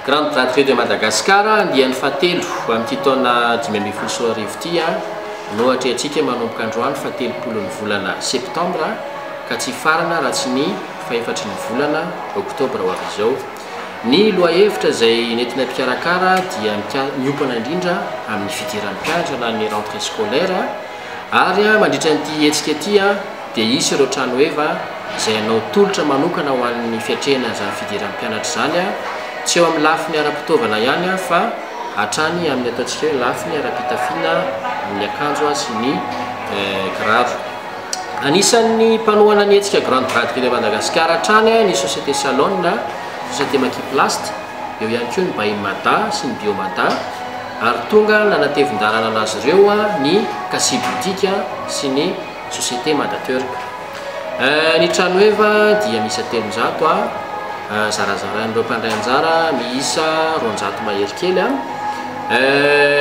Grande Braderie de Madagascar, andiany fahatelo amin'ity taona 2015 ity no atrehantsika manomboka androany faha-30 ny volana septambra ka tsy hifarana raha tsy ny fahefatry ny volana oktobra ho avy izao. Ny lohahevitra izay nentina mpikarakara dia miompana indrindra amin'ny fidiran'ny mpianatra na ny rentrée scolaire ary mandritra an'ity hetsika ity dia hisy ireo tranoheva izay hanao tolotra manokana ho an'ny fiatrehana izany fidiran'ny mpianatra izany, tsy eo amin'ny lafiny ara-pitaovana ihany fa hatrany amin'ny ataontsika hoe lafiny ara-pitafiana amin'ny akanjo sy ny kiraro. Anisan'ny mpanohana ny hetsika Grande Braderie de Madagascar hatrany ny Société Salon, Société Makiplast, eo ihany koa ny Bahimada sy ny Biomada ary tonga nanatevin-dalana azy ireo ny Cassie Boutique sy ny Société Madaturk. Ny tranoheva dia miisa 300 ha, zarazarain'ireo mpandray anjara miisa 200 mahery kely.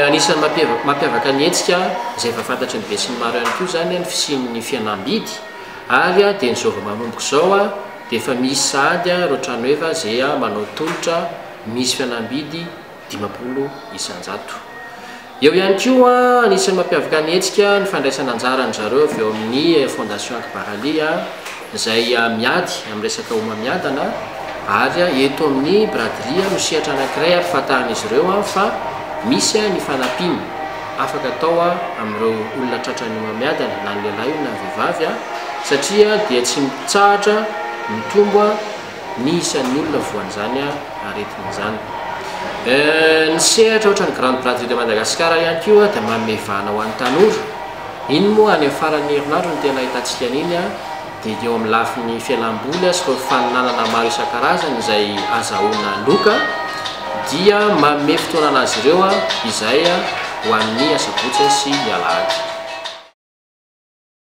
Anisan'ny mampiavaka ny hetsika, izay efa fantatry ny besinimaro ihany koa izany, ny fisian'ny fihenam-bidy ary dia ny izao vao manomboka izao dia efa misy sahady ireo tranoheva izay manao tolotra misy fihenam-bidy 50%. Eo ihany koa, anisan'ny mampiavaka ny hetsika ny fandraisana anjaran-dry zareo avy eo amin'ny Fondation Akbar Ali, izay miady amin'ny resaka homamiadana, ary eto amin'ny Braderie no sehatra anankiray ampifantahan'izy ireo fa misy ny fanampiana afaka atao amin'ireo olona tratran'ny homamiadana, na ny lehilahy io na ny vehivavy, satria dia tsy mitsahatra mitombo ny isan'ny olona voan'izany aretina izany. Ny sehatra ohatran'ny Grande Braderie de Madagascar ihany koa dia manome vahana ho an'ny tanora. Iny moa any amin'ny faran'ny herinandro no tena ahitantsika an'iny dia eo amin'ny lafiny fialam-boly sy ireo faninanana maro isan-karazany izay azahoana loka dia manome fotoana an'azy ireo izay ho an'ny asabotsy sy ny alahady.